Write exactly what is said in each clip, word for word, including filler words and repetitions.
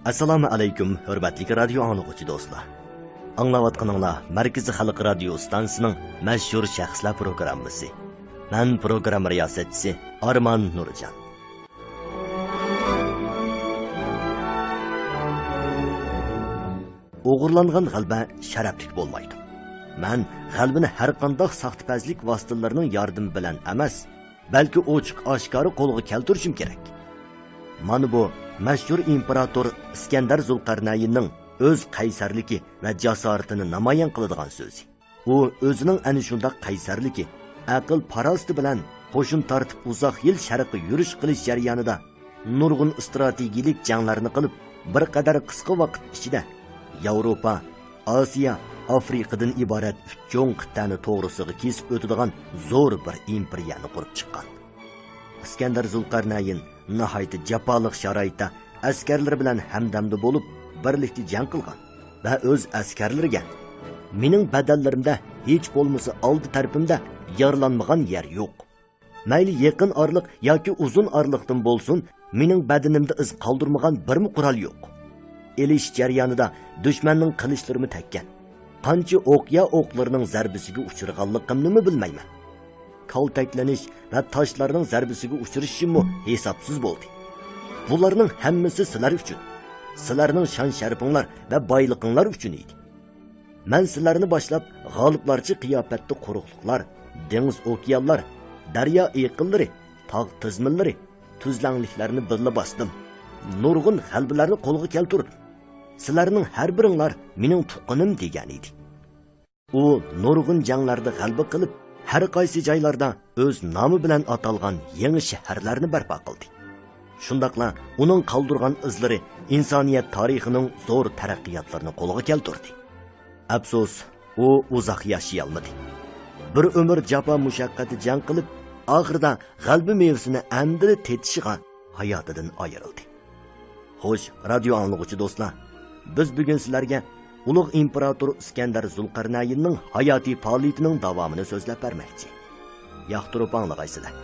ئەسسالامۇ ئەلەيكۇم، ھۆرمەتلىك رادىيو ئاڭلىغۇچى دوستلار. ئاڭلاۋاتقىنىڭلار مەركىزىي خەلق رادىيو ئىستانسىسىنىڭ مەشھۇر شەخسلەر پروگراممىسى. مەن پروگرامما رىياسەتچىسى ئارمان نۇرجان. ئوغرىلانغان غەلىبە شەرەپلىك بولمايدۇ. مەن غەلىبىنى ھەرقانداق ساختىپەزلىك ۋاسىتىلىرىنىڭ ياردىمى بىلەن ئەمەس، بەلكى ئوچۇق ئاشكارا قولغا كەلتۈرۈشۈم كېرەك. مانا بۇ مەشھۇر ئىمپېراتور ئىسكەندەر زۇلقەرنەيننىڭ ئۆز قەيسەرلىكى ۋە جاسارىتىنى نامايان قىلىدىغان سۆزى. ئۇ ئۆزىنىڭ ئەنە شۇنداق قەيسەرلىكى، ئەقىل-پاراسىتى بىلەن قوشۇن تارتىپ ئۇزاق يىل شەرققە يۈرۈش قىلىش جەريانىدا نۇرغۇن ئىستراتېگىيىلىك جەڭلەرنى قىلىپ، بىر قەدەر قىسقا ۋاقىت ئىچىدە ياۋروپا، ئاسىيا، ئافرىقىدىن ئىبارەت ئۈچ چوڭ قىتئەنى توغرىسىغا كېسىپ ئۆتىدىغان زور بىر ئىمپېرىيەنى قۇرۇپ چىققان. ئىسكەندەر زۇلقەرنەين ناھايىتى جاپالىق شارائىتتا ئەسكەرلىرى بىلەن ھەمدەمدە بولۇپ، بىرلىكتە جەڭ قىلغان ۋە ئۆز ئەسكەرلىرىگە، «مېنىڭ بەدەنلىرىمدە ھېچ بولمىسا ئالدى تەرىپىمدە يارىلانمىغان يەر يوق. مەيلى يېقىن ئارىلىق ياكى ئۇزۇن ئارىلىقتىن بولسۇن، مېنىڭ بەدىنىمدە ئىز قالدۇرمىغان بىرمۇ قورال يوق. ئېلىش جەريانىدا دۈشمەننىڭ قىلىچلىرىمۇ تەگكەن. قانچە ئوقيا ئوقلىرىنىڭ زەربىسىگە ئۇچرىغانلىقىمنىمۇ بىلمەيمەن. كالتەكلىنىش ۋە تاشلارنىڭ زەربىسىگە ئۇچرىشىممۇ ھېسابسىز بولدى. بۇلارنىڭ ھەممىسى سىلەر ئۈچۈن. سىلەرنىڭ شان-شەرىپىڭلار ۋە بايلىقىڭلار ئۈچۈن ئىدى. مەن سىلەرنى باشلاپ، غالىبلارچە قىياپەتتە قۇرۇقلۇقلار، دېڭىز-ئوكيانلار، دەريا ئېقىنلىرى، تاغ تىزمىلىرى، تۈزلەڭلىكلەرنى بىللە باستىم. نۇرغۇن غەلىبىلەرنى قولغا كەلتۈردۈم. سىلەرنىڭ ھەر بىرىڭلار مېنىڭ تۇغقىنىم» دېگەنىدى. ئۇ نۇرغۇن جەڭلەردە غەلىبە قىلىپ، ھەر قايسى جايلاردا ئۆز نامى بىلەن ئاتالغان يېڭى شەھەرلەرنى بەرپا قىلدى. شۇنداقلا ئۇنىڭ قالدۇرغان ئىزلىرى ئىنسانىيەت تارىخىنىڭ زور تەرەققىياتلىرىنى قولغا كەلتۈردى. ئەپسۇس، ئۇ ئۇزاق ياشىيالمىدى. بىر ئۆمۈر جاپا مۇشەققەتتە جەڭ قىلىپ، ئاخىرىدا غەلىبە مېۋىسىنى ئەمدىلا تېتىشىغا ھاياتىدىن ئايرىلدى. خوش، رادىيو ئاڭلىغۇچى دوستلار، بىز بۈگۈن سىلەرگە ئۇلۇغ ئىمپېراتور ئىسكەندەر زۇلقەرنەيننىڭ ھاياتىي پائالىيىتىنىڭ داۋامىنى سۆزلەپ بەرمەكچى. ياقتۇرۇپ ئاڭلىغايسىلەر.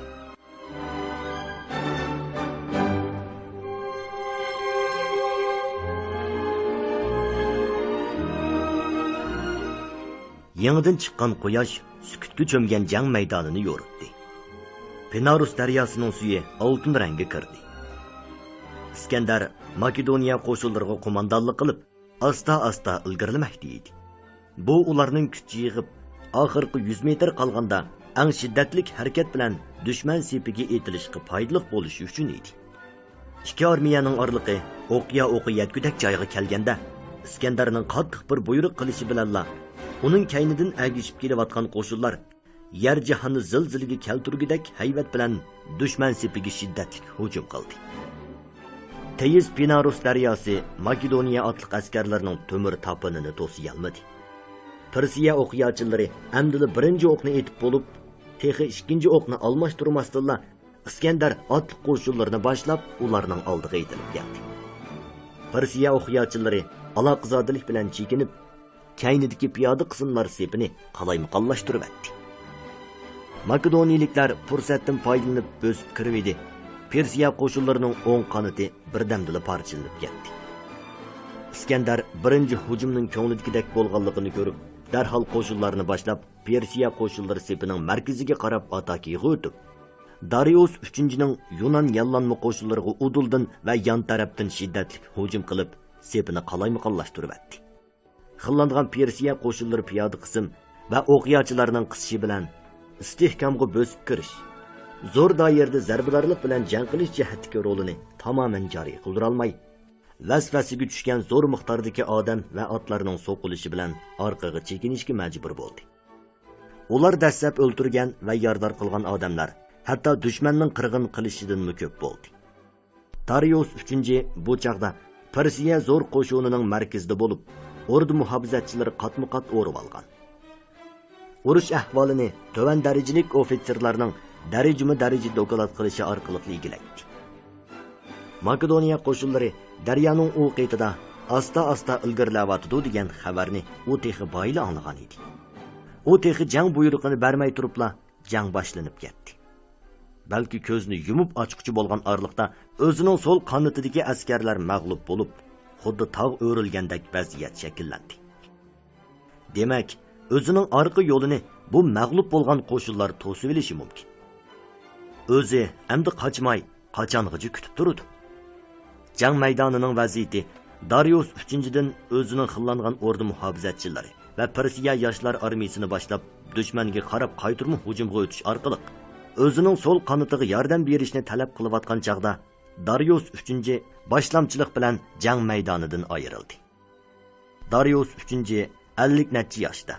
يېڭىدىن چىققان قۇياش سۈكۈتكە چۆمگەن جەڭ مەيدانىنى يورۇتتى. پىنارۇس دەرياسىنىڭ سۈيى ئالتۇن رەڭگە كىردى. ئىسكەندەر ماكېدونىيە قوشۇنلىرىغا قوماندانلىق قىلىپ، ئاستا-ئاستا ئىلگىرىلىمەكتە ئىدى. بۇ ئۇلارنىڭ كۈچ يىغىپ، ئاخىرقى يۈز مېتىر قالغاندا ئەڭ شىددەتلىك ھەرىكەت بىلەن دۈشمەن سېپىگە ئېتىلىشقا پايدىلىق بولۇشى ئۈچۈن ئىدى. ئىككى ئارمىيەنىڭ ئارىلىقى ئوقيا ئوقى يەتكۈدەك جايغا كەلگەندە، ئىسكەندەرنىڭ قاتتىق بىر بۇيرۇق قىلىشى بىلەنلا، ئۇنىڭ كەينىدىن ئەگىشىپ كېلىۋاتقان قوشۇنلار يەر جاھاننى زىلزىلىگە كەلتۈرگۈدەك ھەيۋەت بىلەن دۈشمەن سېپىگە شىددەتلىك ھۇجۇم قىلدى. تېيىز پىنارۇس دەرياسى ماكېدونىيە ئاتلىق ئەسكەرلىرىنىڭ تۆمۈر تاپىنىنى توسۇيالمىدى. پېرسىيە ئوقياچىلىرى ئەمدىلا بىرىنچى ئوقنى ئېتىپ بولۇپ، تېخى ئىككىنچى ئوقنى ئالماشتۇرماستىنلا، ئىسكەندەر ئاتلىق قوشۇنلىرىنى باشلاپ، ئۇلارنىڭ ئالدىغا ئېتىلىپ كەلدى. پېرسىيە ئوقياچىلىرى ئالاقىزادىلىك بىلەن چېكىنىپ، كەينىدىكى پىيادە قىسىملار سېپىنى قالايمىقانلاشتۇرۇۋەتتى. ماكېدونىيىلىكلەر پۇرسەتتىن پايدىلىنىپ بۆسۈپ كىرىۋىدى. پېرسىيە قوشۇنلىرىنىڭ ئوڭ قانىتى بىردەمدىلا پارچىلىنىپ كەتتى. ئىسكەندەر بىرىنچى ھۇجۇمنىڭ كۆڭلىدىكىدەك بولغانلىقىنى كۆرۈپ، دەرھال قوشۇنلارنى باشلاپ، پېرسىيە قوشۇنلىرى سېپىنىڭ مەركىزىگە قاراپ ئاتاكىغا ئۆتۈپ، دارىيۇس ئۈچىنچىنىڭ يۇنان ياللانما قوشۇنلىرىغا ئۇدۇلدىن ۋە يان تەرەپتىن شىددەتلىك ھۇجۇم قىلىپ، سېپىنى قالايمىقانلاشتۇرۇۋەتتى. خىللانغان پېرسىيە قوشۇنلىرى پىيادە قىسىم ۋە ئوقياچىلارنىڭ قىسىشى بىلەن ئىستىھكامغا بۆسۈپ كىرىش، زور دائىرىدە زەربىدارلىق بىلەن جەڭ قىلىش جەھەتتىكى رولىنى تامامەن جارى قىلدۇرالماي، ۋەسۋەسىگە چۈشكەن زور مىقداردىكى ئادەم ۋە ئاتلارنىڭ سوقۇلۇشى بىلەن ئارقىغا چېكىنىشكە مەجبۇر بولدى. ئۇلار دەسسەپ ئۆلتۈرگەن ۋە يارىدار قىلغان ئادەملەر ھەتتا دۈشمەننىڭ قىرغىن قىلىشىدىنمۇ كۆپ بولدى. دارىيۇس ئۈچىنچى بۇ چاغدا پېرسىيە زور قوشۇنىنىڭ مەركىزىدە بولۇپ، ئوردا مۇھاپىزەتچىلىرى قاتمۇ قات ئورۇۋالغان. ئۇرۇش ئەھۋالىنى تۆۋەن دەرىجىلىك ئوفىتسېرلارنىڭ دەرىجىمۇ دەرىجە دوكلات قىلىشى ئارقىلىقلا ئىگىلەيتتى. ماكېدونىيە قوشۇنلىرى دەريانىڭ ئۇ قېتىدا ئاستا-ئاستا ئىلگىرىلەۋاتىدۇ دېگەن خەۋەرنى ئۇ تېخى بايىلا ئاڭلىغان ئىدى. ئۇ تېخى جەڭ بۇيرۇقىنى بەرمەي تۇرۇپلا، جەڭ باشلىنىپ كەتتى. بەلكى كۆزنى يۇمۇپ ئاچقۇچە بولغان ئارىلىقتا ئۆزىنىڭ سول قانىتىدىكى ئەسكەرلەر مەغلۇپ بولۇپ، خۇددى تاغ ئۆرۈلگەندەك ۋەزىيەت شەكىللەندى. دېمەك، ئۆزىنىڭ ئارقا يولىنى بۇ مەغلۇپ بولغان قوشۇنلار توسۇۋېلىشى مۇمكىن. ئۆزى ئەمدى قاچماي، قاچانغىچە كۈتۈپ تۇرىدۇ؟ جەڭ مەيدانىنىڭ ۋەزىيىتى دارىيۇس ئۈچىنچىدىن ئۆزىنىڭ خىللانغان ئوردا مۇھاپىزەتچىلىرى ۋە پېرسىيە ياشلار ئارمىيىسىنى باشلاپ، دۈشمەنگە قاراپ قايتۇرما ھۇجۇمغا ئۆتۈش ئارقىلىق، ئۆزىنىڭ سول قانىتىغا ياردەم بېرىشنى تەلەپ قىلىۋاتقان چاغدا، دارىيۇس ئۈچىنچى باشلامچىلىق بىلەن جەڭ مەيدانىدىن ئايرىلدى. دارىيۇس ئۈچىنچى ئەللىك نەچچە ياشتا،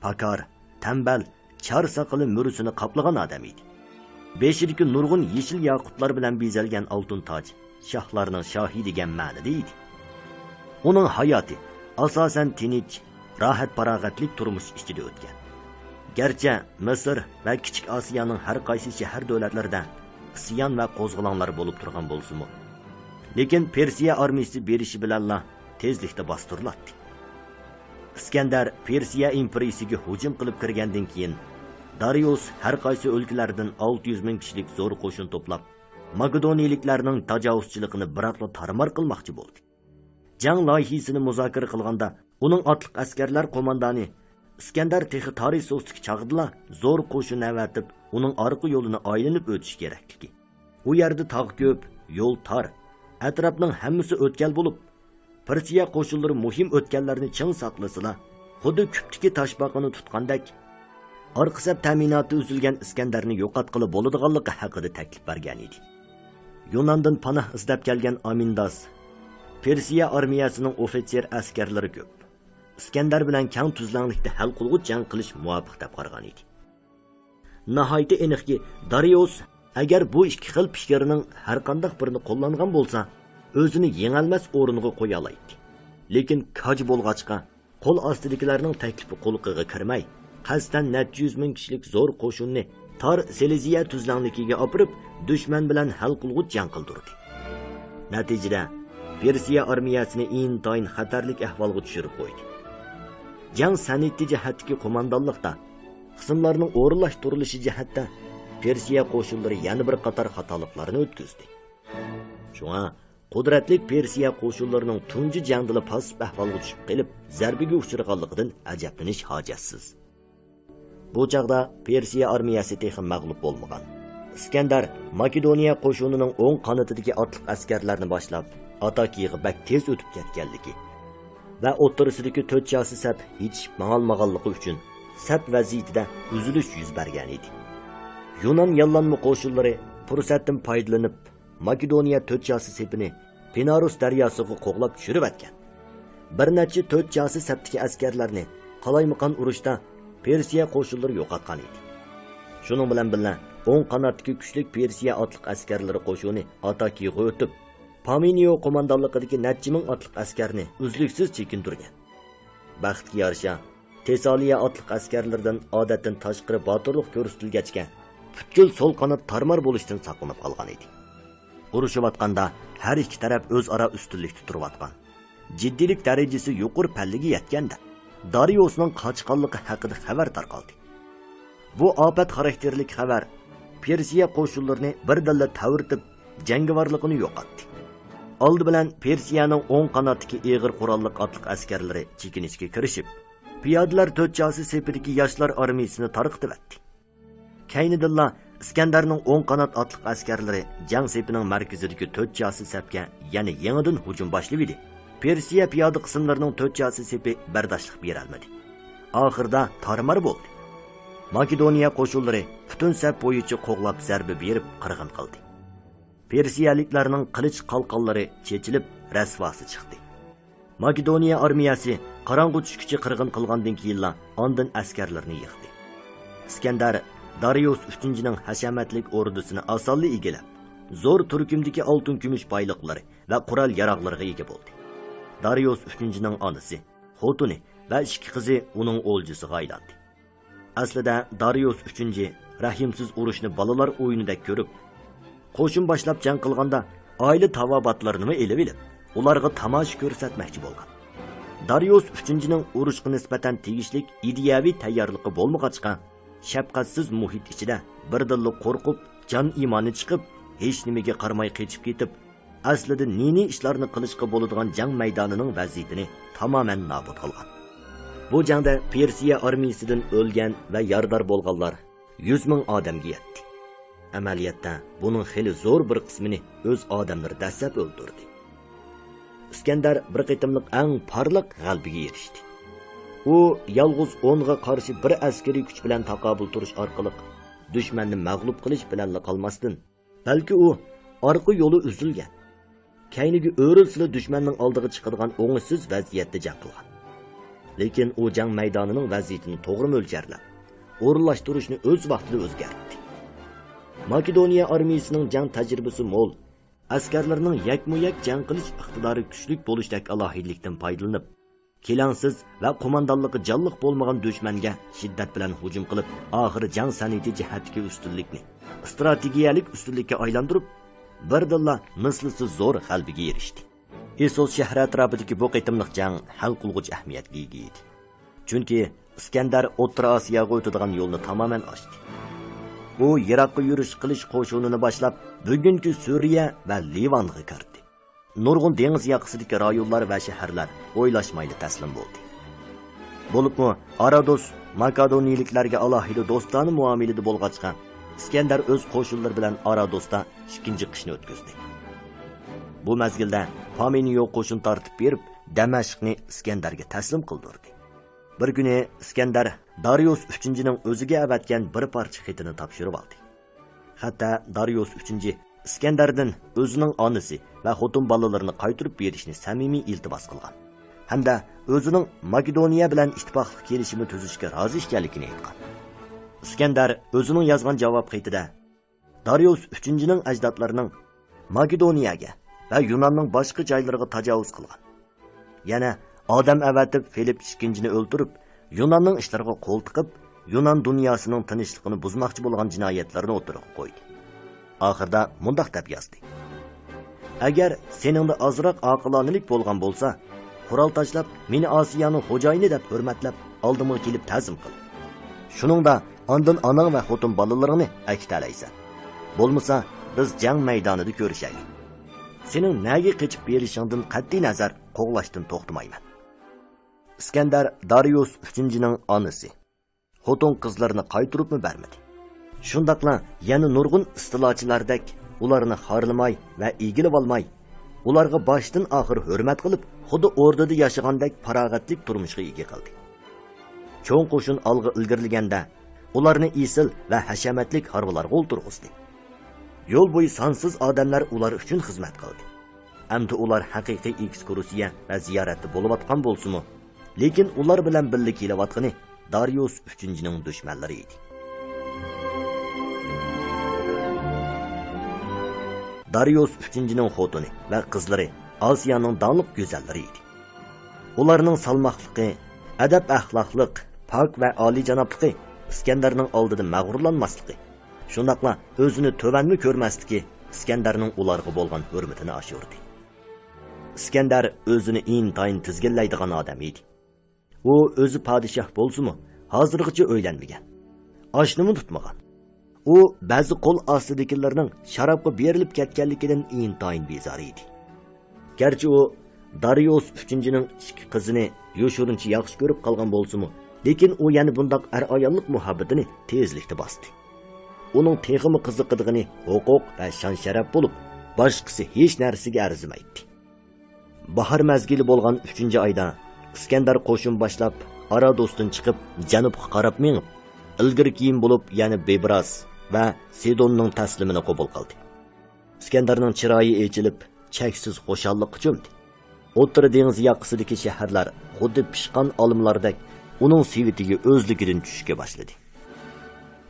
پاكار، تەمبەل، چار ساقىلى مۈرىسىنى قاپلىغان ئادەم ئىدى. بېشىدىكى نۇرغۇن يېشىل ياقۇتلار بىلەن بېزەلگەن ئالتۇن تاج شاھلارنىڭ شاھى دېگەن مەنىدە ئىدى. ئۇنىڭ ھاياتى ئاساسەن تىنچ، راھەت-پاراغەتلىك تۇرمۇش ئىچىدە ئۆتكەن. گەرچە مىسىر ۋە كىچىك ئاسىيانىڭ ھەر قايسى شەھەر دۆلەتلىرىدە ئىسيان ۋە قوزغىلاڭلار بولۇپ تۇرغان بولسىمۇ، لېكىن پېرسىيە ئارمىيىسى بېرىشى بىلەنلا تېزلىكتە باستۇرۇلاتتى. ئىسكەندەر پېرسىيە ئىمپېرىيىسىگە ھۇجۇم قىلىپ كىرگەندىن كېيىن، دارىيۇس ھەر قايسى ئۆلكىلەردىن ئالتە يۈز مىڭ كىشىلىك زور قوشۇن توپلاپ، ماكېدونىيىلىكلەرنىڭ تاجاۋۇزچىلىقىنى بىراقلا تارمار قىلماقچى بولدى. جەڭ لايىھىسىنى مۇزاكىرە قىلغاندا، ئۇنىڭ ئاتلىق ئەسكەرلەر قوماندانى ئىسكەندەر تېخى تارىسوستىكى چاغدىلا زور قوشۇن ئەۋەتىپ، ئۇنىڭ ئارقا يولىنى ئايلىنىپ ئۆتۈش كېرەكلىكى، ئۇ يەردە تاغ كۆپ، يول تار، ئەتراپنىڭ ھەممىسى ئۆتكەل بولۇپ، پېرسىيە قوشۇنلىرى مۇھىم ئۆتكەللەرنى چىڭ ساقلىسىلا، خۇددى كۈپتىكى تاشپاقىنى تۇتقاندەك، ئارقا سەپ تەمىناتى ئۈزۈلگەن ئىسكەندەرنى يوقاتقىلى بولىدىغانلىقى ھەققىدە تەكلىپ بەرگەن ئىدى. يۇناندىن پاناھ ئىزدەپ كەلگەن ئامىنداس، پېرسىيە ئارمىيەسىنىڭ ئوفىتسېر ئەسكەرلىرى كۆپ، ئىسكەندەر بىلەن كەڭ تۈزلەڭلىكتە ھەل قىلغۇچ جەڭ قىلىش مۇۋاپىق دەپ قارىغان ئىدى. ناھايىتى ئېنىقكى، دارىيۇس ئەگەر بۇ ئىككى خىل پىكىرنىڭ ھەرقانداق بىرىنى قوللانغان بولسا، ئۆزىنى يېڭەلمەس ئورۇنغا قويالايتتى. لېكىن كاج بولغاچقا، قول ئاستىدىكىلەرنىڭ تەكلىپى قۇلىقىغا كىرمەي، قەستەن نەچچە يۈز مىڭ كىشىلىك زور قوشۇننى تار سىلېزىيە تۈزلەڭلىكىگە ئاپىرىپ، دۈشمەن بىلەن ھەل قىلغۇچ جەڭ قىلدۇردى. نەتىجىدە، پېرسىيە ئارمىيەسىنى ئىنتايىن خەتەرلىك ئەھۋالغا چۈشۈرۈپ قويدى. جەڭ سەنئىتى جەھەتتىكى قوماندانلىقتا، قىسىملارنىڭ ئورۇنلاشتۇرۇلۇشى جەھەتتە پېرسىيە قوشۇنلىرى يەنە بىر قاتار خاتالىقلارنى ئۆتكۈزدى. شۇڭا، قۇدرەتلىك پېرسىيە قوشۇنلىرىنىڭ تۇنجى جەڭدىلا پاسسىپ ئەھۋالغا چۈشۈپ قېلىپ، زەربىگە ئۇچرىغانلىقىدىن ئەجەبلىنىش ھاجەتسىز. بۇ چاغدا پېرسىيە ئارمىيەسى تېخى مەغلۇپ بولمىغان. ئىسكەندەر ماكېدونىيە قوشۇنىنىڭ ئوڭ قانىتىدىكى ئاتلىق ئەسكەرلەرنى باشلاپ، ئاتاكىغا بەك تېز ئۆتۈپ كەتكەنلىكى ۋە ئوتتۇرىسىدىكى تۆت چاسا سەپ يېتىشىپ ماڭالمىغانلىقى ئۈچۈن، سەپ ۋەزىيىتىدە ئۈزۈلۈش يۈز بەرگەن ئىدى. يۇنان ياللانما قوشۇنلىرى پۇرسەتتىن پايدىلىنىپ، ماكېدونىيە تۆت چاسا سېپىنى پىنارۇس دەرياسىغا قوغلاپ چۈشۈرۈۋەتكەن. بىر نەچچە تۆت چاسا سەپتىكى ئەسكەرلەرنى قالايمىقان ئۇرۇشتا پېرسىيە قوشۇنلىرى يوقاتقان ئىدى. شۇنىڭ بىلەن بىللە، ئوڭ قاناتتىكى كۈچلۈك پېرسىيە ئاتلىق ئەسكەرلىرى قوشۇنى ئاتاكىغا ئۆتۈپ، پامىنىيو قوماندانلىقىدىكى نەچچە مىڭ ئاتلىق ئەسكەرنى ئۈزلۈكسىز چېكىندۈرگەن. بەختكە يارىشا، تېسالىيە ئاتلىق ئەسكەرلىرىدىن ئادەتتىن تاشقىرى باتۇرلۇق كۆرسىتىلگەچكە، پۈتكۈل سول قانات تارمار بولۇشتىن ساقلىنىپ قالغان ئىدى. ئۇرۇشۇۋاتقاندا ھەر ئىككى تەرەپ ئۆزئارا ئۈستۈنلۈكتە تۇرۇۋاتقان. جىددىيلىك دەرىجىسى يۇقىرى پەللىگە يەتكەندە، دارىيۇسنىڭ قاچقانلىقى ھەققىدە خەۋەر تارقالدى. بۇ ئاپەت خاراكتېرلىك خەۋەر پېرسىيە قوشۇنلىرىنى بىردىنلا تەۋرىتىپ، جەڭگىۋارلىقىنى يوقاتتى. ئالدى بىلەن پېرسىيەنىڭ ئوڭ قاناتتىكى ئېغىر قوراللىق ئاتلىق ئەسكەرلىرى چېكىنىشكە كىرىشىپ، پىيادىلەر تۆت چاسا سېپىدىكى ياشلار ئارمىيىسىنى تارقىتىۋەتتى. كەينىدىنلا ئىسكەندەرنىڭ ئوڭ قانات ئاتلىق ئەسكەرلىرى جەڭ سېپىنىڭ مەركىزىدىكى تۆت چاسا سەپكە يەنە يېڭىدىن ھۇجۇم باشلىۋىدى. پېرسىيە پىيادە قىسىملىرىنىڭ تۆت چاسا سېپى بەرداشلىق بېرەلمىدى. ئاخىرىدا تارمار بولدى. ماكېدونىيە قوشۇنلىرى پۈتۈن سەپ بويىچە قوغلاپ زەربە بېرىپ قىرغىن قىلدى. پېرسىيەلىكلەرنىڭ قىلىچ قالقانلىرى چېچىلىپ، رەسۋاسى چىقتى. ماكېدونىيە ئارمىيەسى قاراڭغۇ چۈشكىچە قىرغىن قىلغاندىن كېيىنلا ئاندىن ئەسكەرلىرىنى يىغدى. ئىسكەندەر دارىيۇس ئۈچىنچىنىڭ ھەشەمەتلىك ئوردىسىنى ئاسانلا ئىگىلەپ، زور تۈركۈمدىكى ئالتۇن كۈمۈش بايلىقلىرى ۋە قورال ياراغلىرىغا ئىگە بولدى. دارىيۇس ئۈچىنچىنىڭ ئانىسى، خوتۇنى ۋە ئىككى قىزى ئۇنىڭ ئولجىسىغا ئايلاندى. ئەسلىدە دارىيۇس ئۈچىنچى رەھىمسىز ئۇرۇشنى بالىلار ئويۇنىدەك كۆرۈپ، قوشۇن باشلاپ جەڭ قىلغاندا ئائىلە تاۋابىئاتلىرىنىمۇ ئېلىۋېلىپ، ئۇلارغا تاماشا كۆرسەتمەكچى بولغان. دارىيۇس ئۈچىنچىنىڭ ئۇرۇشقا نىسبەتەن تېگىشلىك ئىدىيەۋى تەييارلىقى بولمىغاچقا، شەپقەتسىز مۇھىت ئىچىدە بىردىنلا قورقۇپ، جان ئىمانى چىقىپ، ھېچنېمىگە قارىماي قېچىپ كېتىپ، ئەسلىدە نى-نى ئىشلارنى قىلىشقا بولىدىغان جەڭ مەيدانىنىڭ ۋەزىيىتىنى تامامەن نابۇت قىلغان. بۇ جەڭدە پېرسىيە ئارمىيىسىدىن ئۆلگەن ۋە يارىدار بولغانلار يۈز مىڭ ئادەمگە يەتتى. ئەمەلىيەتتە بۇنىڭ خېلى زور بىر قىسمىنى ئۆز ئادەملىرى دەسسەپ ئۆلتۈردى. ئىسكەندەر بىر قېتىملىق ئەڭ پارلاق غەلىبىگە ئېرىشتى. ئۇ يالغۇز ئونغا قارشى بىر ئەسكىرىي كۈچ بىلەن تاقابىل تۇرۇش ئارقىلىق دۈشمەننى مەغلۇپ قىلىش بىلەنلا قالماستىن، بەلكى ئۇ ئارقا يولى ئۈزۈلگەن، كەينىگە ئۆرۈلسىلا دۈشمەننىڭ ئالدىغا چىقىدىغان ئوڭۇشسىز ۋەزىيەتتە جەڭ قىلغان. لېكىن ئۇ جەڭ مەيدانىنىڭ ۋەزىيىتىنى توغرا مۆلچەرلەپ، ئورۇنلاشتۇرۇشنى ئۆز ۋاقتىدا ئۆزگەرتتى. ماكېدونىيە ئارمىيىسىنىڭ جەڭ تەجرىبىسى مول، ئەسكەرلىرىنىڭ يەكمۇ-يەك جەڭ قىلىش ئىقتىدارى كۈچلۈك بولۇشتەك ئالاھىدىلىكتىن پايدىلىنىپ، كېلەڭسىز ۋە قوماندانلىقى جانلىق بولمىغان دۈشمەنگە شىددەت بىلەن ھۇجۇم قىلىپ، ئاخىرى جەڭ سەنئىتى جەھەتتىكى ئۈستۈنلۈكنى ئىستراتېگىيەلىك ئۈستۈنلۈككە ئايلاندۇرۇپ، بىردىنلا مىسلىسىز زور غەلىبىگە ئېرىشتى. ئېسوس شەھىرى ئەتراپىدىكى بۇ قېتىملىق جەڭ ھەل قىلغۇچ ئەھمىيەتكە ئىگە ئىدى. چۈنكى ئىسكەندەر ئوتتۇرا ئاسىياغا ئۆتىدىغان يولنى تامامەن ئاچتى. ئۇ يىراققا يۈرۈش قىلىش قوشۇنىنى باشلاپ، بۈگۈنكى سۈرىيە ۋە لىۋانغا كىردى. نۇرغۇن دېڭىز ياقىسىدىكى رايونلار ۋە شەھەرلەر ئويلاشمايلا تەسلىم بولدى. بولۇپمۇ ئارادوس ماكېدونىيىلىكلەرگە ئالاھىدە دوستانە مۇئامىلىدە بولغاچقا، ئىسكەندەر ئۆز قوشۇنلىرى بىلەن ئارادوستا ئىككىنچى قىشنى ئۆتكۈزدى. بۇ مەزگىلدە پامېنىيو قوشۇن تارتىپ بېرىپ، دەمەشقنى ئىسكەندەرگە تەسلىم قىلدۇردى. بىر كۈنى ئىسكەندەر دارىيۇس ئۈچىنچىنىڭ ئۆزىگە ئەۋەتكەن بىر پارچە خېتىنى تاپشۇرۇۋالدى. خەتتە دارىيۇس ئۈچىنچى ئىسكەندەردىن ئۆزىنىڭ ئانىسى ۋە خوتۇن بالىلىرىنى قايتۇرۇپ بېرىشنى سەمىمىي ئىلتىماس قىلغان ھەمدە ئۆزىنىڭ ماكېدونىيە بىلەن ئىتتىپاقلىق كېلىشىمى تۈزۈشكە رازى ئىكەنلىكىنى ئېيتقان. ئىسكەندەر ئۆزىنىڭ يازغان جاۋاب خېتىدە، دارىيۇس ئۈچىنچىنىڭ ئەجدادلىرىنىڭ ماكېدونىيەگە ۋە يۇناننىڭ باشقا جايلىرىغا تاجاۋۇز قىلغان، يەنە ئادەم ئەۋەتىپ، فىلىپ ئىككىنچىنى ئۆلتۈرۈپ، يۇناننىڭ ئىشلىرىغا قول تىقىپ، يۇنان دۇنياسىنىڭ تىنچلىقىنى بۇزماقچى بولغان جىنايەتلىرىنى ئوتتۇرىغا قويدى. ئاخىرىدا مۇنداق دەپ يازدى: «ئەگەر سېنىڭدە ئازراق ئاقىلانىلىك بولغان بولسا، قورال تاشلاپ، مېنى ئاسىيانىڭ خوجايىنى دەپ ھۆرمەتلەپ، ئالدىمغا كېلىپ تەزىم قىل. شۇنىڭدا ئاندىن ئاناڭ ۋە خوتۇن بالىلىرىڭنى ئەكېتەلەيسەن. بولمىسا، بىز جەڭ مەيدانىدا كۆرۈشەيلى. سېنىڭ نەگە قېچىپ بېرىشىڭدىن قەتئىينەزەر، قوغلاشتىن توختىمايمەن.» ئىسكەندەر دارىيۇس ئۈچىنچىنىڭ ئانىسى، خوتۇن-قىزلىرىنى قايتۇرۇپمۇ بەرمىدى. شۇنداقلا يەنە نۇرغۇن ئىستىلاچىلاردەك ئۇلارنى خارلىماي ۋە ئىگىلىۋالماي، ئۇلارغا باشتىن ئاخىر ھۆرمەت قىلىپ، خۇددى ئوردىدا ياشىغاندەك پاراغەتلىك تۇرمۇشقا ئىگە قىلدى. چوڭ قوشۇن ئالغا ئىلگىرىلىگەندە، ئۇلارنى ئېسىل ۋە ھەشەمەتلىك ھارۋىلارغا ئولتۇرغۇزدى. يول بويى سانسىز ئادەملەر ئۇلار ئۈچۈن خىزمەت قىلدى. ئەمدى ئۇلار ھەقىقىي ئېكسكۇرسىيە ۋە زىيارەتتە بولۇۋاتقان بولسىمۇ، لېكىن ئۇلار بىلەن بىللە كېلىۋاتقىنى دارىيۇس ئۈچىنچىنىڭ دۈشمەنلىرى ئىدى. دارىيۇس ئۈچىنچىنىڭ خوتۇنى ۋە قىزلىرى ئاسىيانىڭ داڭلىق گۈزەللىرى ئىدى. ئۇلارنىڭ سالماقلىقى، ئەدەپ-ئەخلاقلىق، پاك ۋە ئالىيجانابلىقى، ئىسكەندەرنىڭ ئالدىدا مەغرۇرلانماسلىقى، شۇنداقلا ئۆزىنى تۆۋەنمۇ كۆرمەسلىكى ئىسكەندەرنىڭ ئۇلارغا بولغان ھۆرمىتىنى ئاشۇردى. ئىسكەندەر ئۆزىنى ئىنتايىن تىزگىنلەيدىغان ئادەم ئىدى. ئۇ ئۆزى پادىشاھ بولسىمۇ، ھازىرغىچە ئۆيلەنمىگەن. ئاشنىمۇ تۇتمىغان. ئۇ بەزى قول ئاستىدىكىلىرىنىڭ شارابقا بېرىلىپ كەتكەنلىكىدىن ئىنتايىن بىزار ئىدى. گەرچە ئۇ دارىيۇس ئۈچىنچىنىڭ ئىككى قىزىنى يوشۇرۇنچە ياخشى كۆرۈپ قالغان بولسىمۇ، لېكىن ئۇ يەنە بۇنداق ئەر-ئاياللىق مۇھەببىتىنى تېزلىكتە باستى. ئۇنىڭ تېخىمۇ قىزىقىدىغىنى ھوقۇق ۋە شان-شەرەپ بولۇپ، باشقىسى ھېچ نەرسىگە ئەرزىمەيتتى. باھار مەزگىلى بولغان ئۈچىنچى ئايدا ئىسكەندەر قوشۇن باشلاپ، ئارادوستىن چىقىپ، جەنۇبقا قاراپ مېڭىپ، ئىلگىرى كېيىن بولۇپ يەنە بېبراس ۋە سىدوننىڭ تەسلىمىنى قوبۇل قىلدى. ئىسكەندەرنىڭ چىرايى ئېچىلىپ، چەكسىز خۇشاللىققا چۆمدى. ئوتتۇرا دېڭىز ياقىسىدىكى شەھەرلەر خۇددى پىشقان ئالمىلاردەك ئۇنىڭ سېۋىتىگە ئۆزلۈكىدىن چۈشۈشكە باشلىدى.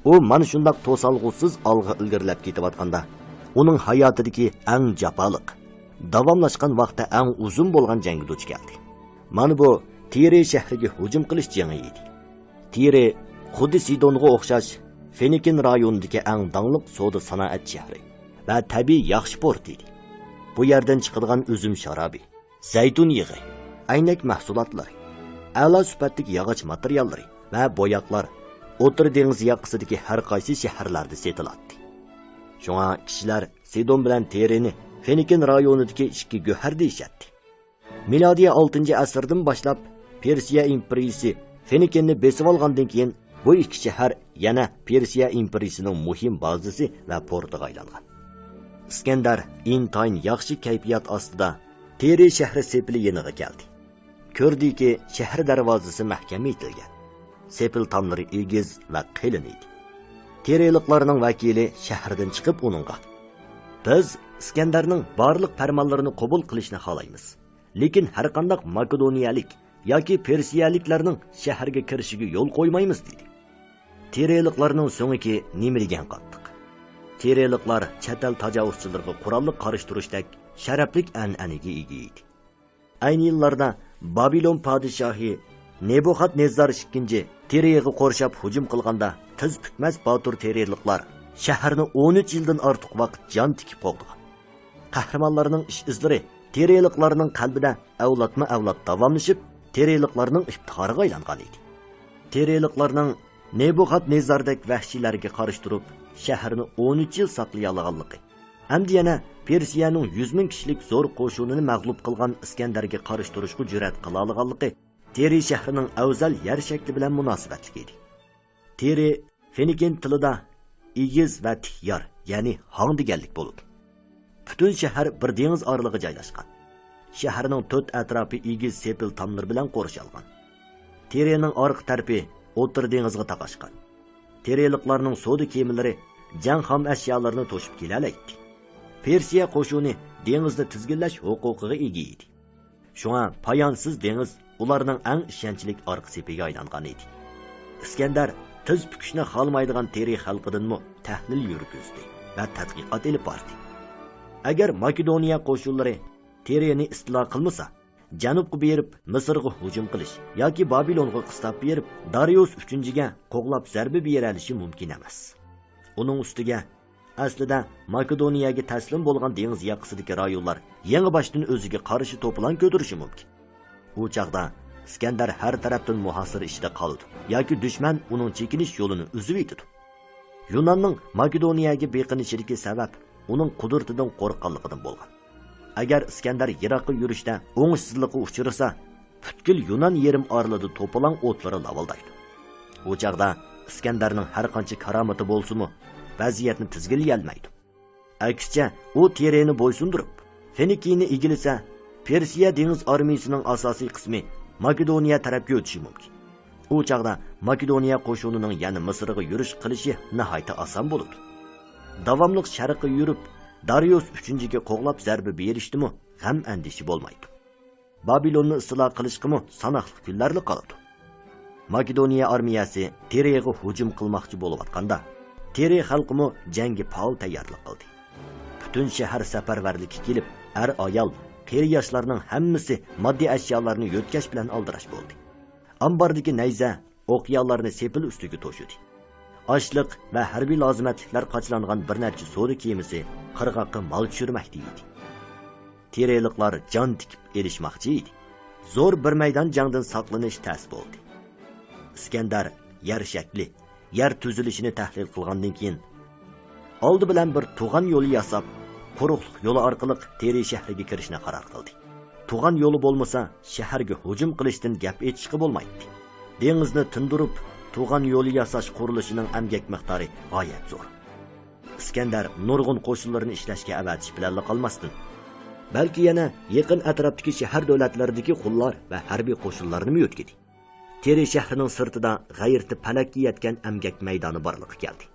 ئۇ مانا شۇنداق توسالغۇسىز ئالغا ئىلگىرىلەپ كېتىۋاتقاندا، ئۇنىڭ ھاياتىدىكى ئەڭ جاپالىق، داۋاملاشقان ۋاقتى ئەڭ ئۇزۇن بولغان جەڭگە دۇچ كەلدى. مانا بۇ تىرى شەھىرىگە ھۇجۇم قىلىش جېڭى ئىدى. تىرى خۇددى سىدونغا ئوخشاش فىنىكىن رايونىدىكى ئەڭ داڭلىق سودا سانائەت شەھىرى ۋە تەبىئىي ياخشى پورتى ئىدى. بۇ يەردىن چىقىدىغان ئۈزۈم شارابى، زەيتۇن يېغى، ئەينەك مەھسۇلاتلىرى، ئەلا سۈپەتلىك ياغاچ ماتېرىياللىرى ۋە بوياقلار ئوتتۇرا دېڭىز ياقىسىدىكى ھەر قايسى شەھەرلەردە سېتىلاتتى. شۇڭا كىشىلەر سىدون بىلەن تىرىنى فىنىكىن رايونىدىكى ئىككى گۆھەر دېيىشەتتى. مىلادىي ئالتىنچى ئەسىردىن باشلاپ پېرسىيە ئىمپېرىيىسى فىنىكىننى بېسىۋالغاندىن كېيىن، بۇ ئىككى شەھەر يەنە پېرسىيە ئىمپېرىيىسىنىڭ مۇھىم بازىسى ۋە پورتىغا ئايلانغان. ئىسكەندەر ئىنتايىن ياخشى كەيپىيات ئاستىدا تىرى شەھىرى سېپىلى يېنىغا كەلدى. كۆردىكى، شەھەر دەرۋازىسى مەھكەم ئېتىلگەن. سېپىل تاملىرى ئېگىز ۋە قېلىن ئىدى. تىرىلىقلارنىڭ ۋەكىلى شەھەردىن چىقىپ ئۇنىڭغا، «بىز ئىسكەندەرنىڭ بارلىق پەرمانلىرىنى قوبۇل قىلىشنى خالايمىز. لېكىن ھەرقانداق ماكېدونىيەلىك ياكى پېرسىيەلىكلەرنىڭ شەھەرگە كىرىشىگە يول قويمايمىز» دېدى. تىرىلىقلارنىڭ سۆڭىكى نېمە دېگەن قاتتىق. تىرىلىقلار چەت ئەل تاجاۋۇزچىلىرىغا قوراللىق قارشى تۇرۇشتەك شەرەپلىك ئەنئەنىگە ئىگە ئىدى. ئەينى يىللاردا بابىلون پادىشاھى نېبۇخادنېززار ئىككىنچى تىرىيىغا قورشاپ ھۇجۇم قىلغاندا، تىز پۈكمەس باتۇر تىرىلىقلار شەھەرنى ئون ئۈچ يىلدىن ئارتۇق ۋاقىت جان تىكىپ قوغدىغان. قەھرىمانلارنىڭ ئىش ئىزلىرى تىرىلىقلارنىڭ قەلبىدە ئەۋلادمۇ ئەۋلاد داۋاملىشىپ، تىرىلىقلارنىڭ ئىپتىخارىغا ئايلانغان ئىدى. تىرىلىقلارنىڭ نېبۇخادنېززاردەك ۋەھشىيلەرگە قارشى تۇرۇپ، شەھەرنى ئون ئۈچ يىل ساقلىيالىغانلىقى، ئەمدى يەنە پېرسىيەنىڭ يۈز مىڭ كىشىلىك زور قوشۇنىنى مەغلۇپ قىلغان ئىسكەندەرگە قارشى تۇرۇشقا جۈرئەت قىلالىغانلىقى تىرى شەھىرىنىڭ ئەۋزەل يەر شەكلى بىلەن مۇناسىۋەتلىك ئىدى. تىرى فىنىكىن تىلىدا ئېگىز ۋە تىك يار، يەنى ھاڭ دېگەنلىك بولىدۇ. پۈتۈن شەھەر بىر دېڭىز ئارىلىقىغا جايلاشقان. شەھەرنىڭ تۆت ئەتراپى ئېگىز سېپىل تاملىرى بىلەن قورشالغان. تىرىنىڭ ئارقا تەرىپى ئوتتۇرا دېڭىزغا تاقاشقان. تىرىلىقلارنىڭ سودا كېمىلىرى جەڭ خام ئەشيالىرىنى توشۇپ كېلەلەيتتى. پېرسىيە قوشۇنى دېڭىزنى تىزگىنلەش ھوقۇقىغا ئىگە ئىدى. شۇڭا پايانسىز دېڭىز ئۇلارنىڭ ئەڭ ئىشەنچلىك ئارقا سېپىگە ئايلانغان ئىدى. ئىسكەندەر تىز پۈكۈشنى خالىمايدىغان تىرى خەلقىدىنمۇ تەھلىل يۈرگۈزدى ۋە تەتقىقات ئېلىپ باردى. ئەگەر ماكېدونىيە قوشۇنلىرى تىرىنى ئىستىلا قىلمىسا، جەنۇبقا بېرىپ مىسىرغا ھۇجۇم قىلىش ياكى بابىلونغا قىستاپ بېرىپ دارىيۇس ئۈچىنچىگە قوغلاپ زەربە بېرەلىشى مۇمكىن ئەمەس. ئۇنىڭ ئۈستىگە، ئەسلىدە ماكېدونىيەگە تەسلىم بولغان دېڭىز ياقىسىدىكى رايونلار يېڭىباشتىن ئۆزىگە قارشى توپىلاڭ كۆتۈرۈشى مۇمكىن. ئۇ چاغدا ئىسكەندەر ھەر تەرەپتىن مۇھاسىرە ئىچىدە قالىدۇ ياكى دۈشمەن ئۇنىڭ چېكىنىش يولىنى ئۈزۈۋېتىدۇ. يۇناننىڭ ماكېدونىيەگە بېقىنىشىدىكى سەۋەب ئۇنىڭ قۇدرىتىدىن قورققانلىقىدىن بولغان. ئەگەر ئىسكەندەر يىراققا يۈرۈشتە ئوڭۇشسىزلىققا ئۇچرىسا، پۈتكۈل يۇنان يېرىم ئارىلىدا توپىلاڭ ئوتلىرى لاۋۇلدايدۇ. ئۇ چاغدا ئىسكەندەرنىڭ ھەر قانچە كارامىتى بولسىمۇ، ۋەزىيەتنى تىزگىنلىيەلمەيدۇ. ئەكسىچە، ئۇ تىرىنى بويسۇندۇرۇپ، فىنىكىينى ئىگىلىسە، پېرسىيە دېڭىز ئارمىيىسىنىڭ ئاساسىي قىسمى ماكېدونىيە تەرەپكە ئۆتۈشى مۇمكىن. ئۇ چاغدا ماكېدونىيە قوشۇنىنىڭ يەنە مىسىرغا يۈرۈش قىلىشى ناھايىتى ئاسان بولىدۇ. داۋاملىق شەرققە يۈرۈپ، دارىيۇس ئۈچىنچىگە قوغلاپ زەربە بېرىشتىمۇ غەم-ئەندىشە بولمايدۇ. بابىلوننى ئىستىلا قىلىشقىمۇ ساناقلىق كۈنلەرلا قالىدۇ. ماكېدونىيە ئارمىيەسى تىرىغا ھۇجۇم قىلماقچى بولۇۋاتقاندا، تىرى خەلقىمۇ جەڭگە پائال تەييارلىق قىلدى. پۈتۈن شەھەر سەپەرۋەرلىككە كېلىپ، ئەر-ئايال، قېرى-ياشلارنىڭ ھەممىسى ماددىي ئەشيالارنى يۆتكەش بىلەن ئالدىراش بولدى. ئامباردىكى نەيزە، ئوقيالارنى سېپىل ئۈستىگە توشۇدى. ئاشلىق ۋە ھەربىي لازىمەتلىكلەر قاچىلانغان بىر نەچچە سودا كېمىسى قىرغاققا مال چۈشۈرمەكتە ئىدى. تىرىلىقلار جان تىكىپ ئېلىشماقچى ئىدى. زور بىر مەيدان جەڭدىن ساقلىنىش تەس بولدى. ئىسكەندەر يەر شەكلى، يەر تۈزۈلۈشىنى تەھلىل قىلغاندىن كېيىن، ئالدى بىلەن بىر تۇغان يولى ياساپ، قۇرۇقلۇق يولى ئارقىلىق تىرى شەھىرىگە كىرىشنى قارار قىلدى. تۇغان يولى بولمىسا، شەھەرگە ھۇجۇم قىلىشتىن گەپ ئېچىشقا بولمايتتى. دېڭىزنى تىندۇرۇپ، تۇغان يولى ياساش قۇرۇلۇشىنىڭ ئەمگەك مىقدارى غايەت زور. ئىسكەندەر نۇرغۇن قوشۇنلىرىنى ئىشلەشكە ئەۋەتىش بىلەنلا قالماستىن، بەلكى يەنە يېقىن ئەتراپتىكى شەھەر دۆلەتلەردىكى قۇللار ۋە ھەربىي قوشۇنلارنىمۇ يۆتكىدى. تىرى شەھىرىنىڭ سىرتىدا غەيرىتى پەلەككە يەتكەن ئەمگەك مەيدانى بارلىققا كەلدى.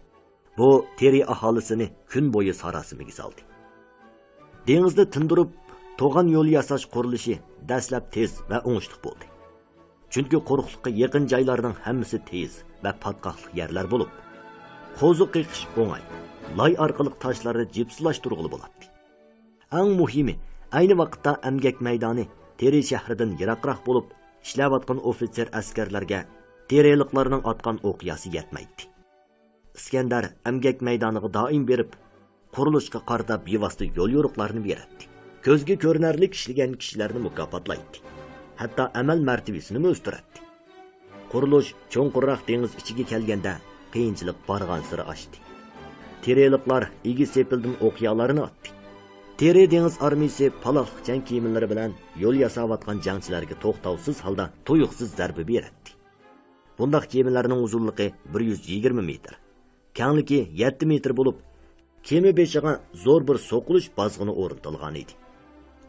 بۇ تىرى ئاھالىسىنى كۈن بويى ساراسىمىگە سالدى. دېڭىزنى تىندۇرۇپ، تۇغان يولى ياساش قۇرۇلۇشى دەسلەپ تېز ۋە ئوڭۇشلۇق بولدى. چۈنكى قۇرۇقلۇققا يېقىن جايلارنىڭ ھەممىسى تېيىز ۋە پاتقاقلىق يەرلەر بولۇپ، قوزۇ قېقىش ئوڭاي، لاي ئارقىلىق تاشلارنى جىپسىلاشتۇرغىلى بولاتتى. ئەڭ مۇھىمى، ئەينى ۋاقىتتا ئەمگەك مەيدانى تېرى شەھىرىدىن يىراقراق بولۇپ، ئىشلەۋاتقان ئوفىتسېر ئەسكەرلەرگە تېرىلىقلارنىڭ ئاتقان ئوقياسى يەتمەيتتى. ئىسكەندەر ئەمگەك مەيدانىغا دائىم بېرىپ، قۇرۇلۇشقا قارىتا بىۋاسىتە يول يورۇقلارنى بېرەتتى. كۆزگە كۆرۈنەرلىك ئىشلىگەن كىشىلەرنى مۇكاپاتلايتتى. ھەتتا ئەمەل مەرتىۋىسىنىمۇ ئۆستۈرەتتى. قۇرۇلۇش چوڭقۇرراق دېڭىز ئىچىگە كەلگەندە، قىيىنچىلىق بارغانسېرى ئاشتى. تىرىلىقلار ئېگىز سېپىلدىن ئوقيالارنى ئاتتى. تېرى دېڭىز ئارمىيىسى پالاقلىق جەڭ كېمىلىرى بىلەن يول ياساۋاتقان جەڭچىلەرگە توختاۋسىز ھالدا تۇيۇقسىز زەربە بېرەتتى. بۇنداق كېمىلەرنىڭ ئۇزۇنلۇقى بىر يۈز يىگىرمە مېتىر، كەڭلىكى يەتتە مېتىر بولۇپ، كېمە بېشىغا زور بىر سوقۇلۇش بازغىنى ئورنىتىلغان ئىدى.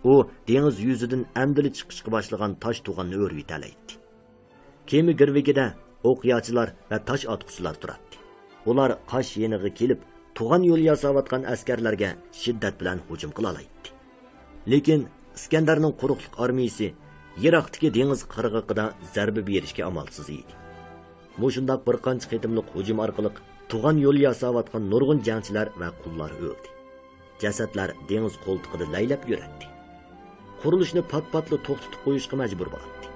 ئۇ دېڭىز يۈزىدىن ئەمدىلا چىقىشقا باشلىغان تاش توغاننى ئۆرۈۋېتەلەيتتى. كېمە گىرۋىكىدە ئوقياچىلار ۋە تاش ئاتقۇچىلار تۇراتتى. ئۇلار قاش يېنىغا كېلىپ، توغان يولى ياساۋاتقان ئەسكەرلەرگە شىددەت بىلەن ھۇجۇم قىلالايتتى. لېكىن ئىسكەندەرنىڭ قۇرۇقلۇق ئارمىيىسى يىراقتىكى دېڭىز قىرغىقىدا زەربە بېرىشكە ئامالسىز ئىدى. مۇشۇنداق بىر قانچە قېتىملىق ھۇجۇم ئارقىلىق توغان يولى ياساۋاتقان نۇرغۇن جەڭچىلەر ۋە قۇللار ئۆلدى. جەسەتلەر دېڭىز قولتۇقىدا لەيلەپ يۈرەتتى. قۇرۇلۇشنى پات-پاتلا توختىتىپ قويۇشقا مەجبۇر بولاتتى.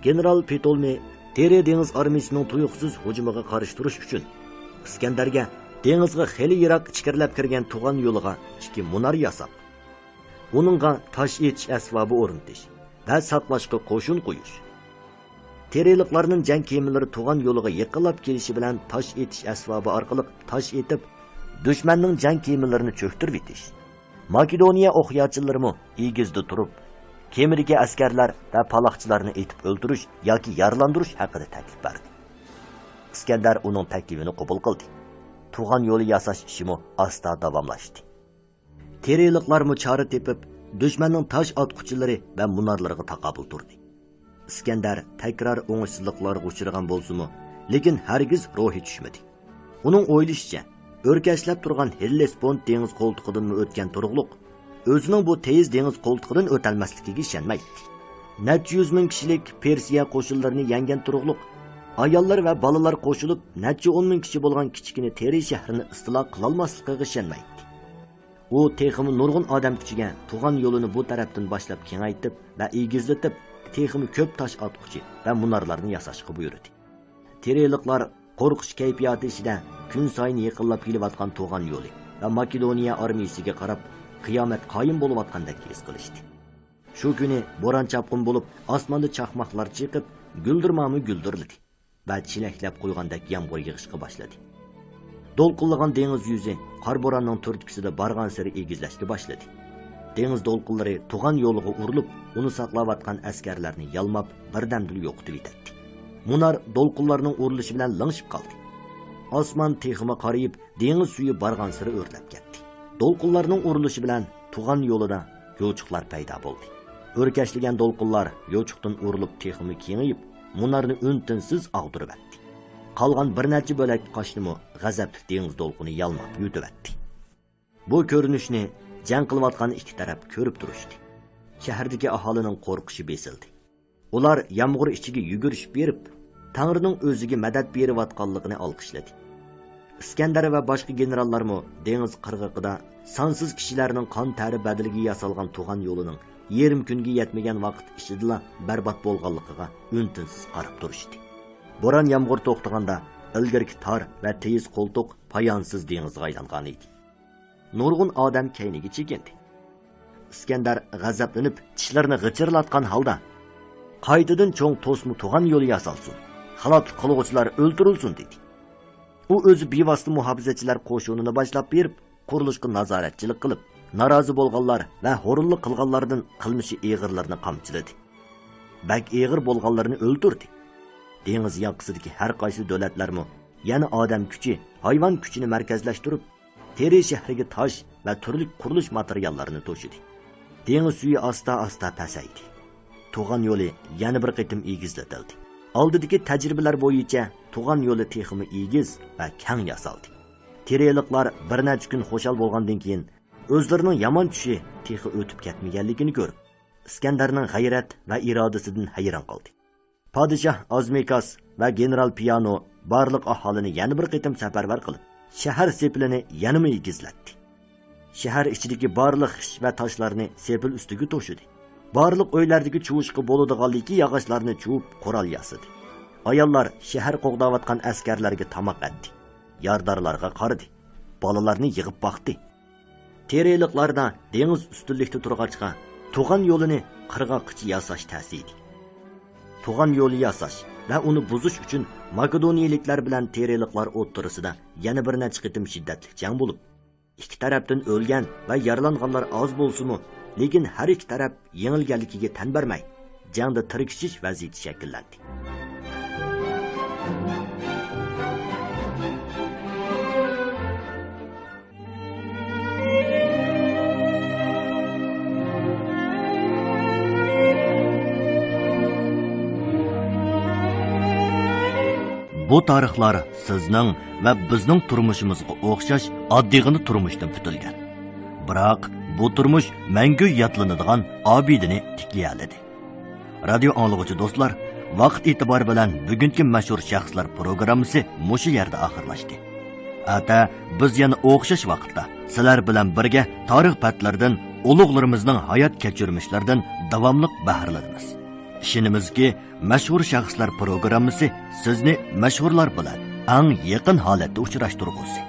گېنېرال پېتولمى تېرى دېڭىز ئارمىيىسىنىڭ تۇيۇقسىز ھۇجۇمىغا قارشى تۇرۇش ئۈچۈن ئىسكەندەرگە دېڭىزغا خېلى يىراق ئىچكىرىلەپ كىرگەن توغان يولىغا ئىككى مۇنار ياساپ، ئۇنىڭغا تاش ئېتىش ئەسۋابى ئورنىتىش ۋە ساقلاشقا قوشۇن قويۇش، تېرىلىقلارنىڭ جەڭ كېمىلىرى توغان يولىغا يېقىنلاپ كېلىشى بىلەن تاش ئېتىش ئەسۋابى ئارقىلىق تاش ئېتىپ، دۈشمەننىڭ جەڭ كېمىلىرىنى چۆكتۈرۈۋېتىش. ماكېدونىيە ئوقياچىلىرىمۇ ئېگىزدە تۇرۇپ، كېمىدىكى ئەسكەرلەر ۋە پالاقچىلارنى ئېتىپ ئۆلتۈرۈش ياكى يارىلاندۇرۇش ھەققىدە تەكلىپ بەردى. ئىسكەندەر ئۇنىڭ تەكلىپىنى قوبۇل قىلدى. توغان يولى ياساش ئىشىمۇ ئاستا داۋاملاشتى. تېرىلىقلارمۇ چارە تېپىپ، دۈشمەننىڭ تاش ئاتقۇچىلىرى ۋە مۇنارلىرىغا تاقابىل تۇردى. ئىسكەندەر تەكرار ئوڭۇشسىزلىقلارغا ئۇچرىغان بولسىمۇ، لېكىن ھەرگىز روھى چۈشمىدى. ئۇنىڭ ئويلىشىچە، ئۆركەشلەپ تۇرغان ھېللېسپونت دېڭىز قولتۇقىدىنمۇ ئۆتكەن تۇرۇقلۇق ئۆزىنىڭ بۇ تېيىز دېڭىز قولتۇقىدىن ئۆتەلمەسلىكىگە ئىشەنمەيتتى. نەچچە يۈز مىڭ كىشىلىك پېرسىيە قوشۇنلىرىنى يەڭگەن تۇرۇقلۇق ئاياللار ۋە بالىلار قوشۇلۇپ نەچچە ئون مىڭ كىشى بولغان كىچىككىنە تېرى شەھىرىنى ئىستىلا قىلالماسلىقىغا ئىشەنمەيتتى. ئۇ تېخىمۇ نۇرغۇن ئادەم كۈچىگە توغان يولىنى بۇ تەرەپتىن باشلاپ كېڭەيتىپ ۋە ئېگىزلىتىپ، تېخىمۇ كۆپ تاش ئاتقۇچى ۋە مۇنارلارنى ياساشقا بۇيرۇدى. تېرىلىقلار قورقۇش كەيپىياتى ئىچىدە كۈنسايىن يېقىنلاپ كېلىۋاتقان توغان يولى ۋە ماكېدونىيە ئارمىيىسىگە قاراپ قىيامەت قايىم بولۇۋاتقاندەك ھېس قىلىشتى. شۇ كۈنى بوران-چاپقۇن بولۇپ، ئاسماندا چاقماقلار چېقىپ، گۈلدۈرمامۇ گۈلدۈرلىدى ۋە چېلەكلەپ قۇيغاندەك يامغۇر يېغىشقا باشلىدى. دولقۇنلىغان دېڭىز يۈزى قار بوراننىڭ تۈرتكىسىدە بارغانسېرى ئېگىزلەشكە باشلىدى. دېڭىز دولقۇنلىرى توغان يولىغا ئۇرۇلۇپ، ئۇنى ساقلاۋاتقان ئەسكەرلەرنى يالماپ، بىردەمدىلا يوقىتىۋېتەتتى. مۇنار دولقۇنلارنىڭ ئۇرۇلۇشى بىلەن لىڭشىپ قالدى. ئاسمان تېخىمۇ قارىيىپ، دېڭىز سۈيى بارغانسېرى ئۆرلەپ كەتتى. دولقۇنلارنىڭ ئۇرۇلۇشى بىلەن توغان يولىدا يوچۇقلار پەيدا بولدى. ئۆركەشلىگەن دولقۇنلار يوچۇقتىن ئۇرۇلۇپ تېخىمۇ كېڭىيىپ، مۇنارنى ئۈن-تىنسىز ئاغدۇرۇۋەتتى. قالغان بىر نەچچە بۆلەك قاشنىمۇ غەزەپلىك دېڭىز دولقۇنى يالماپ يۇتۇۋەتتى. بۇ كۆرۈنۈشنى جەڭ قىلىۋاتقان ئىككى تەرەپ كۆرۈپ تۇرۇشتى. شەھەردىكى ئاھالىنىڭ قورقۇشى بېسىلدى. ئۇلار يامغۇر ئىچىگە يۈگۈرۈشۈپ بېرىپ، تەڭرىنىڭ ئۆزىگە مەدەت بېرىۋاتقانلىقىنى ئالقىشلىدى. ئىسكەندەر ۋە باشقا گېنېراللارمۇ دېڭىز قىرغىقىدا سانسىز كىشىلەرنىڭ قان تەرى بەدىلىگە ياسالغان توغان يولىنىڭ يېرىم كۈنگە يەتمىگەن ۋاقىت ئىچىدىلا بەربات بولغانلىقىغا ئۈن-تىنسىز قاراپ تۇرۇشتى. بوران-يامغۇر توختىغاندا، ئىلگىرىكى تار ۋە تېيىز قولتۇق پايانسىز دېڭىزغا ئايلانغانىدى. نۇرغۇن ئادەم كەينىگە چېكىندى. ئىسكەندەر غەزەپلىنىپ، چىشلىرىنى غىچىرلاتقان ھالدا، «قايتىدىن چوڭ توسما توغان يولى ياسالسۇن، خىلاپلىق قىلغۇچىلار ئۆلتۈرۈلسۇن» دېدى. ئۇ ئۆزى بىۋاسىتە مۇھاپىزەتچىلەر قوشۇنىنى باشلاپ بېرىپ، قۇرۇلۇشقا نازارەتچىلىك قىلىپ، نارازى بولغانلار ۋە ھۇرۇنلۇق قىلغانلاردىن قىلمىشى ئېغىرلىرىنى قامچىلىدى. بەك ئېغىر بولغانلىرىنى ئۆلتۈردى. دېڭىز ياقىسىدىكى ھەر قايسى دۆلەتلەرمۇ يەنە ئادەم كۈچى، ھايۋان كۈچىنى مەركەزلەشتۈرۈپ، تېرى شەھىرىگە تاش ۋە تۈرلۈك قۇرۇلۇش ماتېرىياللىرىنى توشىدى. دېڭىز سۈيى ئاستا-ئاستا پەسەيدى. توغان يولى يەنە بىر قېتىم ئېگىزلىتىلدى. ئالدىدىكى تەجرىبىلەر بويىچە توغان يولى تېخىمۇ ئېگىز ۋە كەڭ ياسالدى. تېرىلىقلار بىر نەچچە كۈن خۇشال بولغاندىن كېيىن، ئۆزلىرىنىڭ يامان چۈشى تېخى ئۆتۈپ كەتمىگەنلىكىنى كۆرۈپ، ئىسكەندەرنىڭ غەيرەت ۋە ئىرادىسىدىن ھەيران قالدى. پادىشاھ ئازمېكاس ۋە گېنېرال پىيانو بارلىق ئاھالىنى يەنە بىر قېتىم سەپەرۋەر قىلىپ، شەھەر سېپىلىنى يەنىمۇ ئېگىزلەتتى. شەھەر ئىچىدىكى بارلىق خىش ۋە تاشلارنى سېپىل ئۈستىگە توشىدى. بارلىق ئۆيلەردىكى چۇۋۇشقا بولىدىغانلىكى ياغاچلارنى چۇۋۇپ، قورال ياسىدى. ئاياللار شەھەر قوغداۋاتقان ئەسكەرلەرگە تاماق ئەتتى. يارىدارلارغا قارىدى. بالىلارنى يىغىپ باقتى. تېرىلىقلاردا دېڭىز ئۈستۈنلۈكتە تۇرغاچقا، توغان يولىنى قىرغاققىچە ياساش تەس ئىدى. توغان يولى ياساش ۋە ئۇنى بۇزۇش ئۈچۈن ماكېدونىيىلىكلار بىلەن تېرىلىقلار ئوتتۇرىسىدا يەنە بىر نەچچە قېتىم شىددەتلىك جەڭ بولۇپ، ئىككى تەرەپتىن ئۆلگەن ۋە يارىلانغانلار ئاز بولسىمۇ، لېكىن ھەر ئىككى تەرەپ يېڭىلگەنلىكىگە تەن بەرمەي، جەڭدە تىركىشىش ۋەزىيىتى شەكىللەندى. بۇ تارىخلار سىزنىڭ ۋە بىزنىڭ تۇرمۇشىمىزغا ئوخشاش ئاددىيغىنا تۇرمۇشتىن پۈتۈلگەن. بىراق، بۇ تۇرمۇش مەڭگۈ يادلىنىدىغان ئابىدىنى تىكلىيەلىدى. رادىيو ئاڭلىغۇچى دوستلار، ۋاقىت ئېتىبارى بىلەن بۈگۈنكى مەشھۇر شەخسلەر پروگراممىسى مۇشۇ يەردە ئاخىرلاشتى. ئەتە بىز يەنە ئوخشاش ۋاقىتتا سىلەر بىلەن بىرگە تارىخ بەتلىرىدىن، ئۇلۇغلىرىمىزنىڭ ھايات كەچۈرمىشلىرىدىن داۋاملىق بەھرىلىنىمىز. ئىشىنىمىزكى، مەشھۇر شەخسلەر پروگراممىسى سىزنى مەشھۇرلار بىلەن ئەڭ يېقىن ھالەتتە ئۇچراشتۇرغۇسى.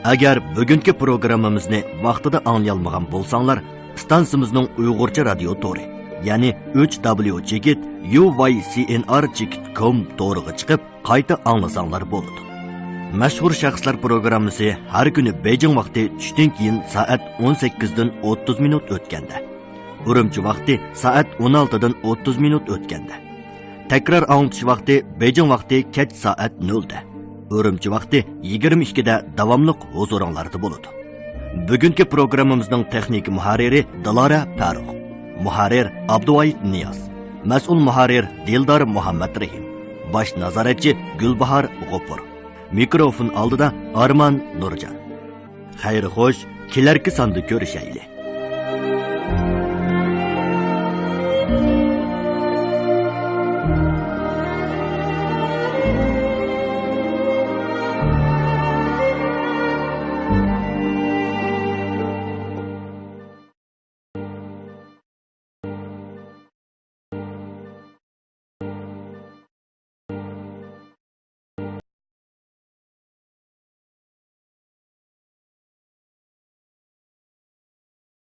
ئەگەر بۈگۈنكى پروگراممىمىزنى ۋاقتىدا ئاڭلىيالمىغان بولساڭلار، ئىستانسىمىزنىڭ ئۇيغۇرچە رادىيو تورى، يەنى ئۈچ دابليۇ چېكىت يۇ ۋاي سى ئېن ئار چېكىت كوم تورىغا چىقىپ، قايتا ئاڭلىساڭلار بولىدۇ. مەشھۇر شەخسلەر پروگراممىسى ھەر كۈنى بېيجىڭ ۋاقتى چۈشتىن كېيىن سائەت ئون سەككىزدىن ئوتتۇز مىنۇت ئۆتكەندە، ئۈرۈمچى ۋاقتى سائەت ئون ئالتىدىن ئوتتۇز مىنۇت ئۆتكەندە، تەكرار ئاڭلىتىش ۋاقتى بېيجىڭ ۋاقتى كەچ سائەت نۆلدە، ئۈرۈمچى ۋاقتى يىگىرمە ئىككىدە داۋاملىق ھۇزۇرۇڭلاردا بولىدۇ. بۈگۈنكى پروگراممىمىزنىڭ تېخنىك مۇھەررىرى دىلارا پەرۇق، مۇھەررىر ئابدۇۋايىت نىياز، مەسئۇل مۇھەررىر دىلدار مۇھەممەترېھىم، باش نازارەتچى گۈلباھار غوپۇر، مىكروفون ئالدىدا ئارمان نۇرجان. خەير خوش، كېلەركى ساندا كۆرۈشەيلى.